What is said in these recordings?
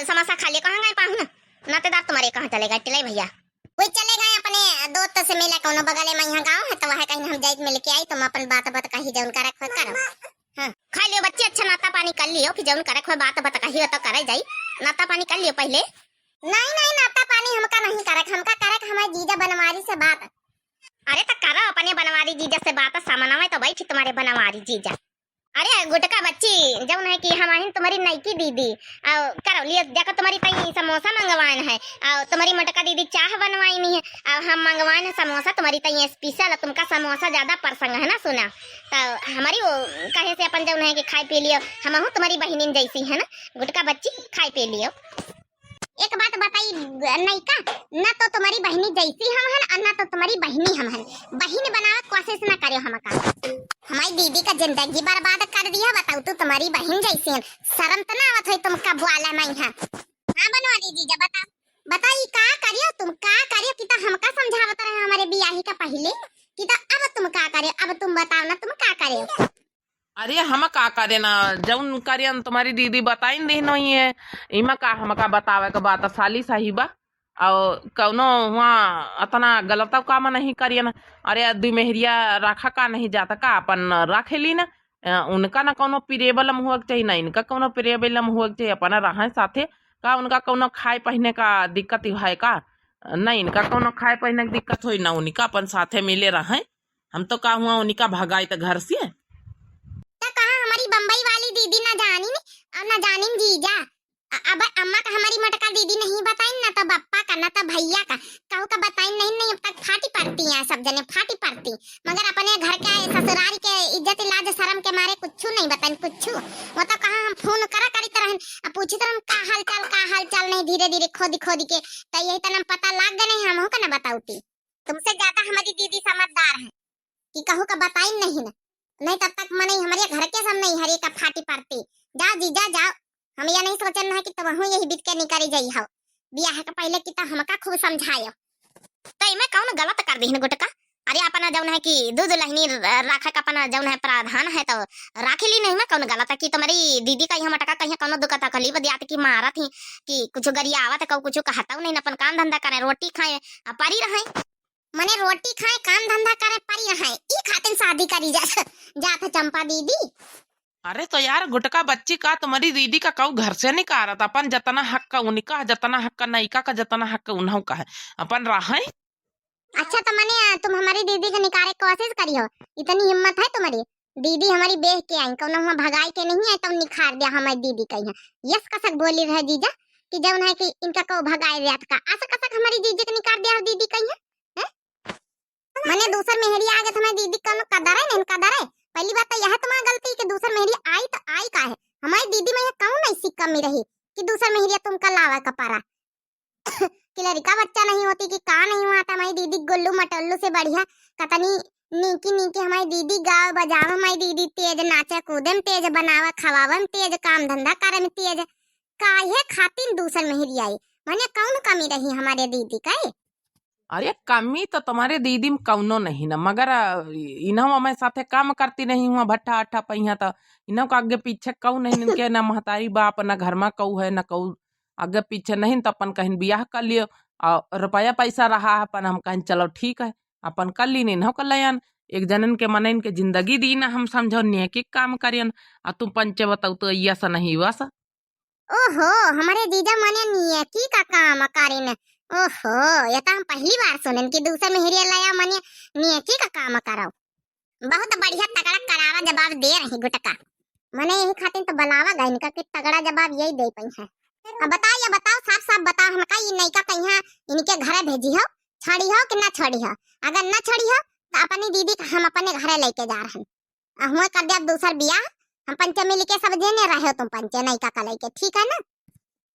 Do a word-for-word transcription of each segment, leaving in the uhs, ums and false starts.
समोसा खा लियो, कहाँ गए पाहुन? नातेदार तुम्हारे कहाँ चले गए, टिलई भैया? कोई चले गए अपने दोस्त से मिले, कौनो बगले में यहाँ गाँव है, तो वह कहीं हम जाइत मिल के आई, तुम अपन बात बात कही जौन करे खोज करो। हाँ, खा लियो बच्ची, अच्छा नाता पानी कर लियो, फिर जौन करे खोज बात बात कही हो तो करे जाई, नाता पानी कर लियो पहले। नहीं, नहीं, नाता पानी हमका नहीं करे, हमका करे हमारे जीजा बनवारी से बात। अरे तो करो अपने बनवारी जीजा से बात, सामना में तो बैठी तुम्हारे बनवारी जीजा। अरे गुटका बच्ची, जौन है कि हम आहिन तुम्हारी नईकी दीदी, अउ करो लिए देखो तुम्हारी तई समोसा मंगवाइन है, अउ तुम्हारी मोटका दीदी चाह बनवाइन है, अउ हम मंगवाइन है समोसा तुम्हारी तई special, तुमका समोसा ज्यादा पसंद है ना सुना, तो हमारी वो कहे से अपन जौन है कि खाए पी लियो, हमहू तुम्हारी बहिनिन जैसी है ना, गुटका बच्ची खाए पी लियो। एक बात बताई नईका, ना तो तुम्हारी बहिनी जैसी हम हन और ना तो तुम्हारी बहिनी हम हन। बहिन बनावे कोशिश ना करियो हमका। हमारी दीदी का जिंदगी बर्बाद कर दिया, बताओ तू तुम्हारी बहिन जैसी हन। शर्म तो ना आवत होई तुमका बोले नहीं है। हाँ बनवारी जीजा बताओ, बताओ ई का करियो तुम, का करियो कि तो हमका समझावत रहे हमारे बियाही का पहले कि तो अब तुम का करियो, अब तुम बताओ ना तुम का करियो। अरे हम का करे ना, जौन करियन तुम्हारी दीदी बताइन दीन होई है, इमा का हमका बतावे के बात साली सही बा। और कौनो हुआ अतना गलत काम नहीं करियन। अरे दुई मेहरिया रखा का नहीं जाता का, अपन रखे ली ना। अ, उनका ना कौनो problem हुआ के चाहिए, ना इनका कौनो problem हुआ के चाहिए, अपना रहे साथे। का उनका कौनो खाए पहने का दिक्कत है का? ना इनका कौनो खाए पहने की दिक्कत होई, ना उनका अपन साथे मिले रहे। हम तो का हुआ उनका भगाई त घर से। तो कहा हमारी बम्बई वाली दीदी ना जानिन और ना जानिन जीजा। अ-, अब अम्मा का हमारी मोटका दीदी नहीं बताइन ना तो बप्पा का ना तो भैया का, कहू का बताइन नहीं, नहीं अब तक फाटी पड़ती हैं सब जने, फाटी पड़ती। मगर अपने घर के ससुराल के इज्जत लाज शर्म के मारे कुछ नहीं बताइन कुछ। वो तो कहा हम फोन करा करीत रहन, अब पूछित रहन का हाल चाल, का हाल चाल नहीं, धीरे धीरे खोद खोद के तो यही तना पता लाग गए नहीं, हमहू का ना बताउती। तुमसे ज्यादा हमारी दीदी समझदार है कि कहू का बताइन नहीं ना, नहीं तब तक मने हमारे घर के सामने ही हरे का फाटी पड़ती। जाओ जीजा जाओ, हम यह नहीं सोचन है कि तुमहू यही बीत के निकली जाई हो। बियाह के पहले की तो हमका खूब समझायो। तो इमे कौन गलत कर दीन गुटका? अरे अपना जौन है कि दू दुलहनी र-, राखे का अपना जौन है प्रावधान है तो राखे ली नहीं में कौन गलत है कि तुम्हारी दीदी का यहाँ मटका कहीं कौनो दुख तकलीफ दियात कि मारत ही कि कुछ गरियावत है, कहू कुछ कहता नहीं, अपन काम धंधा करें, रोटी खाएं, आ परी रहें। मने रोटी खाए, काम धंधा करे, परी रहे, ई खातिर शादी करी जा, जात है चंपा दीदी। अरे तो यार गुटका बच्ची का तुम्हारी दीदी का कऊ घर से निकारत, अपन जतना हक का उनका है, जतना हक का नईका का, जतना हक का उन्हों का है, अपन रहे। अच्छा तो मने, आ, तुम हमारी दीदी के निकारे के कोशिश करियो, इतनी हिम्मत है तुम्हारी? दीदी हमारी बेह के आई, कौनो हुआ भगाई के नहीं आई, तब निखार दिया हमारी दीदी का यहाँ। यस कसक बोली रहे जीजा कि जौन है कि इनका को भगाए दिया था का, अस कसक हमारी जीजी के निकार दिया हो दीदी का यहाँ, हैं? मने दूसर मेहरी आ गए तो हमारी दीदी का कौनो कदर है, नहीं कदर है। पहली बात तो यह तुम्हारी गलती कि दूसर मेहरी आई तो आई का है, हमारी दीदी में यह कौन ऐसी कमी रही कि दूसर मेहरिया तुमका लावा का पारा। कि लड़का बच्चा नहीं होती कि का नहीं हुआ था, हमारी दीदी गुल्लू मटोल्लू से बढ़िया कतनी नीकी नीकी हमारी दीदी गावे बजावे, हमारी दीदी तेज नाचे कूदे में तेज, बनावे खवावे में तेज, काम धंधा करे में तेज। काहे खातिर दूसर मेहरी आई? मने कौन कमी रही हमारे दीदी का? अरे कमी तो तुम्हारे दीदी में कौनो नहीं ना, मगर, अ, इन्हों हमारे साथे काम करती नहीं हुआ, भट्ठा अट्ठा पहिया तो इन्हों का आगे पीछे कऊ नहीं, इनके ना महतारी बाप, ना घर में कऊ है, ना कऊ आगे पीछे नहीं, तो अपन कहीं बियाह कर लियो और रुपया पैसा रहा है अपन, हम कहें चलो ठीक है, अपन कर ली नहीं, इन्हों कर लयन। एक जनन के मने इनके जिंदगी दी ना, हम समझो नेकी काम करियन, आ तुम पंचे बताओ तो ऐसा नहीं वैसा। ओहो, हमारे जीजा मने नेकी का काम करिन। ओहो, ये तो हम पहली बार सुनन कि दूसर मेहरिया लाया मने नेकी का काम करो। बहुत बढ़िया तगड़ा करारा जवाब दे रही गुटका। मने यही खातिर तो बुलावा गए इनका कि तगड़ा जवाब यही दे पाई है। अब बताओ, ये बताओ, साफ साफ बताओ हमका, ये नईका कहिया इनके घरे भेजी हो, छोड़ी हो कि ना छोड़ी हो? अगर ना छोड़ी हो तो अपनी दीदी का हम अपने घरे लेके जा रहे हैं। आ हुए कर दे अब दूसर बियाह, हम पंचे मिल के सब जेने रहे हो तुम पंचे नईका का लेके, ठीक है ना?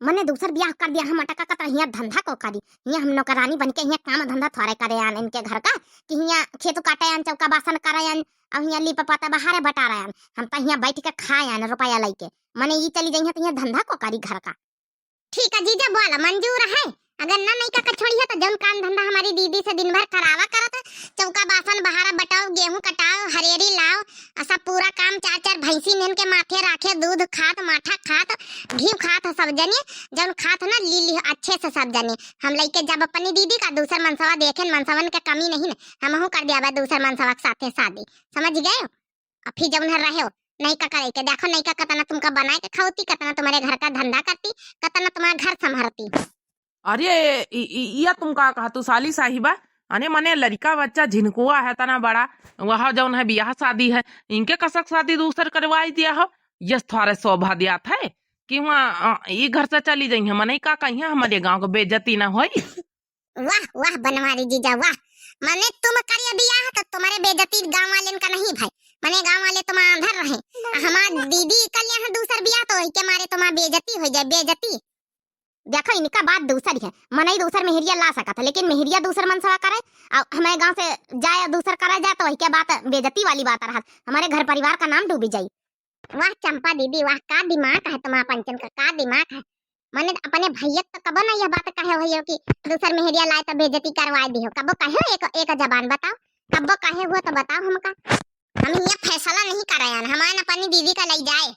मने दूसर बियाह कर दिया, हम अटका कत हियाँ धंधा को करी, हियाँ हम नौकरानी बन के हियाँ काम धंधा थोड़े करे आन इनके घर का, कि हियाँ खेत काटे आन, चौका बासन करे आन, और हियाँ लीप पाता बहारे बटारे आन, हम तो हियाँ बैठ के खाए आन रुपया लेके। मने ई चली जाइए तो हियाँ धंधा को करी घर का। ठीक है जीजा, बोला मंजूर है, अगर ना नैका का छोड़िया तो जौन काम धंधा हमारी दीदी से दिन भर करावा करत है, चौका बासन बहारा बटाओ, गेहूं कटाओ, हरेरी लाओ, आ सब पूरा काम चार चार भैंसी निहन के माथे राखे, दूध खात, माठा खात, घी खात है सब जने, जौन खात है ना ली ली अच्छे से सब जने। हम लइके जब अपनी दीदी का दूसर मनसवा देखेन, मनसवन के कमी नहीं न, हमहू कर दियाबा दूसर मनसवा के साथे शादी, समझ गए? अब फिर जौन है रहे हो, नैका करे के देखो, नैका कतना तुमका बनाए के खावती, कतना तुम्हारे घर का धंधा करती, कतना तुम्हारा घर संभालती। अरे, इ, इ, या तुम का कहा तू साली साहिबा? अने मने लड़का बच्चा झिनकुआ है तना बड़ा, वह जौन है बियाह शादी है, इनके कसक शादी दूसर करवाई दिया हो, यस थोड़े शोभा दियात है कि वहाँ, अ, ई घर से चली जइहैं, मने का कहिहैं हमारे गाँव के बेइज्जती ना होई। वाह, वाह बनवारी जीजा, वाह। मने तुम करिया बियाह तो तुम्हारे बेइज्जती गाँव वालेन का नहीं भाई, मने गाँव वाले तुम आंधर रहे। आ हमार दीदी कलिया है दूसर बियाह तो वही के मारे तुम्हार बेइज्जती हो जाए, बेइज्जती। देखो, इनका बात दूसर है, मनई दूसर मेहरिया ला सकत है, लेकिन मेहरिया दूसर मनसवा करे, आ हमारे गाँव से जाए दूसर करा जाए, तो वही के बात बेइज्जती वाली बात रहत, हमारे घर परिवार का नाम डूबी जाई। वाह चंपा दीदी, वाह, का दिमाग है तुम्हारा पंचन का, का दिमाग है। मने अपने भैया तो कबो ना यह बात कहे हो कि दूसर मेहरिया लाए तो बेइज्जती करवा दियो, कबो कहे हो एक, एक जबान बताओ, कबो कहे हो तो बताओ हमका। हम ये फैसला नहीं कर रहे हैं, हमारे अपनी दीदी का ले जाए,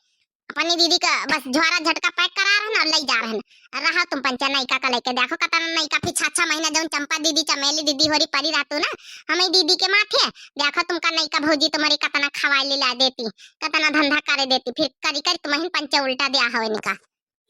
अपनी दीदी का बस झोरा झटका पैक करा रहे हैं और ले जा रहे हैं। रहा तुम पंचे नैका का लेके, देखो कतना नैका फिर छह छह महीना जौन चंपा दीदी चमेली दीदी होरी परी रहतू ना, हमें दीदी के माथे, देखो तुमका नैका भौजी तुम्हारी कतना खवाई लिला देती, कतना धंधा करे देती, फिर करी करी तुम्हें पंचे उल्टा दिया हो इनका।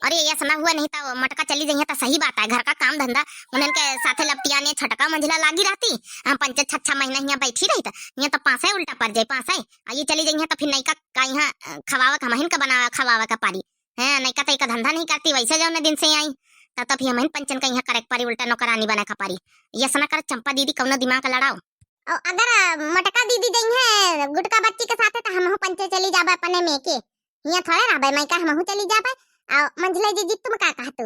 अरे ये सना हुआ नहीं तो मटका चली जइहैं तो सही बात है, घर का काम धंधा उन्हन के साथे लपटियाने छटका मंझिला लागी रहती, हम पंचे छह छह महीना हियाँ बैठी रही तो हियाँ तो पासे उल्टा पड़ जाए, पासे। आ ये चली जइहैं तो फिर नैका का यहाँ, अ, खवावे का हमहिन का बनावे खवावे का पारी। हैं, नैका तैका धंधा नहीं करती, वैसे जौने दिन से आई, तब, तब ही हमहिन पंचन का यहाँ करे के परी, उल्टा नौकरानी बने का परी। ये सना कर चंपा दीदी कौनो दिमाग लड़ाओ। और अगर, अ, मटका दीदी जइहैं गुटका बच्ची के साथे, तो हमहू पंचे चली जाबे अपने में के। हियाँ थोड़े रहबे, मैं का हमहू चली जाबे। और मंझले जीजी, तुम का कहतू?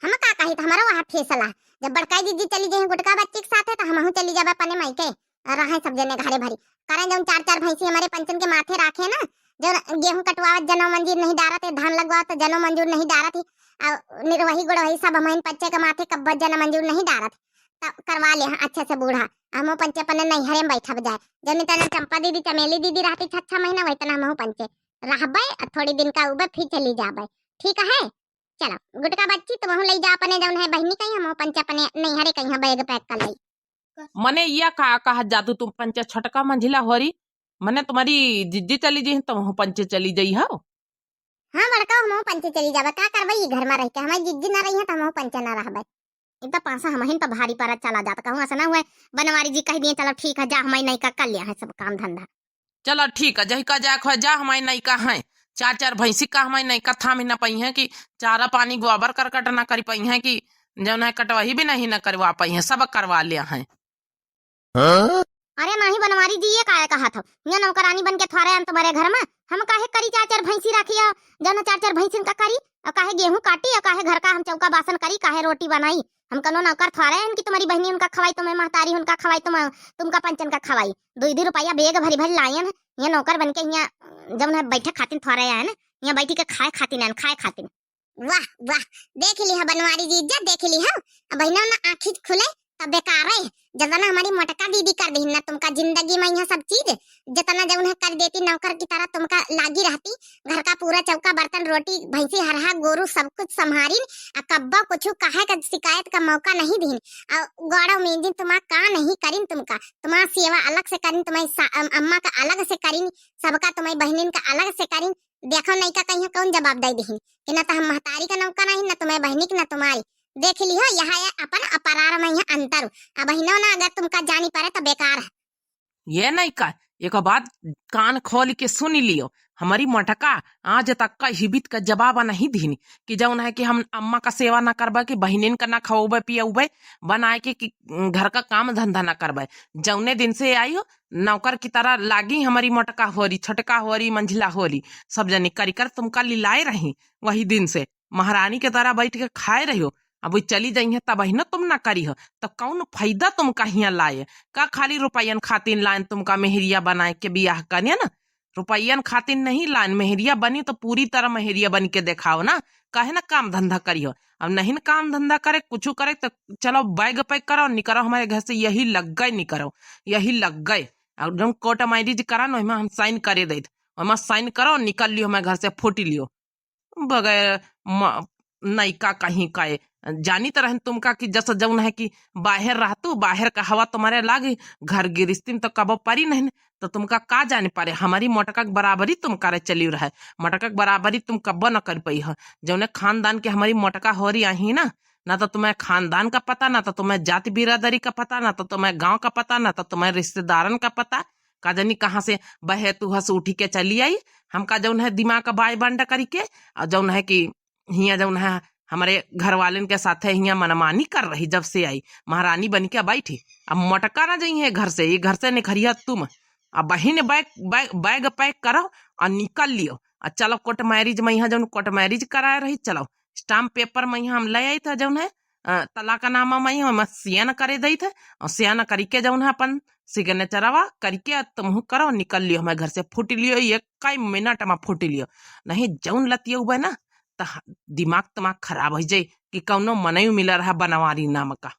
हम का कही, तो हमारो वहाँ फैसला। जब बड़काई जीजी चली जइहैं गुटका बच्ची के साथे, तो हमहू चली जाबे अपने मायके। रहे सब जने घरे भरी। करें जौन चार चार भैंसी हमारे पंचन के माथे राखे ना, जौन गेहूं कटवावत जनो मंजूर नहीं डारत है, धान लगवावत जनो मंजूर नहीं डारत है, आ निरवही गुड़वही सब हमहिन पंचे के माथे कब्बो जनो मंजूर नहीं डारत। तब करवा ले, हाँ, अच्छे से बूढ़ा। हमहू पंचे अपने नैहरे में बैठब जाए। जौन इतना चंपा दीदी, चमेली दीदी रहती छह छह महीना, वही तना हमहू पंचे रहबे। आ थोड़ी दिन का उबे फिर चली जाबे, ठीक है? चलो, गुटका बच्ची, तुमहू लई जा अपने जौन है बहिनी कहीं, हमहू पंचे अपने नैहरे कहीं बैग पैक कर लई। मने या का कहत जातू तुम पंचे छटका मंझिला होरी? मने तुम्हारी जिज्जी चली जइहैं, तुमहू पंचे चली जइहो। हाँ बड़का, हमहू पंचे चली जाबे, का करबे ई घर में रह के, हमारी जिज्जी ना रही है तो हमहू पंचे ना रहबे। ई तो पासा हमहिन तो भारी परा चला जात, कहूँ ऐसा ना हुए बनवारी जी कह दिए, चलो ठीक है, जा हमारी नैका कर लिया है सब काम धंधा। चला ठीक है, जहिका जाए खोए जा, हमारी नैका हैं। चार चार भैंसी का हमारी नैका थामी न पइहैं कि चारा पानी गोबर करकट न करी पइहैं कि जौन है कटवही भी नहीं न करवा पइहैं, सब करवा लिया है। अरे नाही बनवारी जी, ये काहे कहत हो? ये नौकरानी बन के थोड़े आन तुम्हारे घर में, हम काहे करी चार चार भैंसी राखी हो, जौन चार चार भैंसिन का करी, और काहे गेहूं काटी, और काहे घर का हम चौका बासन करी, काहे रोटी बनाई? हम कौनो नौकर थोड़े हैं कि तुम्हारी बहनी उनका खवाई, तुम्हें महतारी उनका खवाई, तुम, तुमका पंचन का खवाई। दुई दुई रुपया बेग भरी भरी लायन, ये नौकर बन के यहाँ जौन है बैठे खातिन थोड़े आए ना, यहाँ बैठी के खाए खातिन आए, खाए खातिन। वाह, वाह, देख ली है बनवारी जी इज्जत, देख ली है। अब बहिना ना आँखी खुले, तब बेकार है। जतना हमारी मोटका दीदी कर दिहिन ना, तुमका जिंदगी में यहाँ सब चीज, जतना जौन है कर देती, नौकर की तरह तुमका लागी रहती, घर का पूरा चौका बर्तन रोटी भैंसी हरहा गोरू सब कुछ संभारिन, आ कब्बो कुछ कहे का शिकायत का मौका नहीं दिहिन। आ गौड़व में जिन तुम्हारा का नहीं करिन, तुमका तुम्हारा सेवा अलग से करिन, तुम्हारी सा-, अम-, अम्मा का अलग से करिन, सबका तुम्हारी बहनिन का अलग से करिन। देखो नैका कहीं कौन जवाब दे दिहिन कि ना तो हम महतारी का नौकर नहीं, ना तुम्हारी बहनी के, ना तुम्हारी। देख लिहो, यहाँ है अपन अपरार में यहाँ अंतर। अब बहिनो ना अगर तुमका जानी पड़े तो बेकार है। ये नैका, एक बात कान खोल के सुन लियो, हमारी मोटका आज तक का हिबित का जवाब नहीं दीनी कि जौन है कि हम अम्मा का सेवा ना करबे, कि बहिनिन का ना खवबे पियबे, बनाए के कि घर का काम धंधा ना करबे। जौने दिन से आई हो, नौकर की तरह लागी हमारी मोटका होरी, छोटका होरी, मंझिला होरी, सब जनी करी कर तुमका लिलाए रही। वही दिन से महारानी के तरह बैठ के खाए रही हो। अब वो चली जाइहैं तब ही ना तुम ना करी हो, तो कौन फायदा तुमका हियाँ लाए? का खाली रुपयन खातिन लायन तुमका मेहरिया बनाए के बियाह करिए ना? रुपयन खातिर नहीं लाइन, मेहरिया बनी तो पूरी तरह मेहरिया बन के देखाओ ना। काहे ना काम धंधा करियो? अब नहीं न काम धंधा करे, कुछ करे तो चलो बैग पैक करो, निकरो हमारे घर से, यही लग गए निकरो, यही लग गए। और जौन कोर्ट मैरिज करा न, ओहिमा हम साइन करे देत, ओहिमा साइन करो, निकल लियो हमारे घर से, फूट लियो। बगैर म-, नैका कहीं का ए। जानी तो रहन तुमका कि जस जौन है कि बाहर रहतू, बाहर का हवा तुम्हारे लागी, घर गिरिस्ती में तो कबो परी नहीं, तो तुमका का जाने पारे। हमारी मोटका के बराबरी तुम करे चली रहे, मोटका के बराबरी तुम कब्बो न कर पाई हो। जौने खानदान के हमारी मोटका हो रही आई ना, ना तो तुम्हें खानदान का पता, ना तो तुम्हें जात बिरादरी का पता, ना तो तुम्हें गांव का पता, ना तो तुम्हें रिश्तेदारन का पता। का जानी कहाँ से बहे तू हंस उठी के चली आई। हमका जौन है दिमाग का बाय बंड करी के, और जौन है कि हियाँ जौन है हमारे घर वालन के साथे हियाँ मनमानी कर रही, जब से आई महारानी बन के बैठी। अब मोटका ना जइहे घर से, ये घर से निखरिया तुम। अब बहिन बैग, बैग, बैग पैक करो और निकल लियो। और चलो कोर्ट मैरिज में यहाँ जौन कोर्ट मैरिज कराए रही, चलो स्टाम्प पेपर में यहाँ हम ले आई था जौन है, अ, तलाकनामा में यहाँ हम सियान करे दई थे। और सियान करी के जौन है अपन सिग्नेचरवा करी के तुम करो, निकल लियो हमारे घर से, फूट लियो, एक कई मिनट में फूट लियो। नहीं जौन लतियो हुआ ना, त ह-, दिमाग तमाग खराब हो जाए कि कौनो मनई मिला रहा बनवारी नाम का।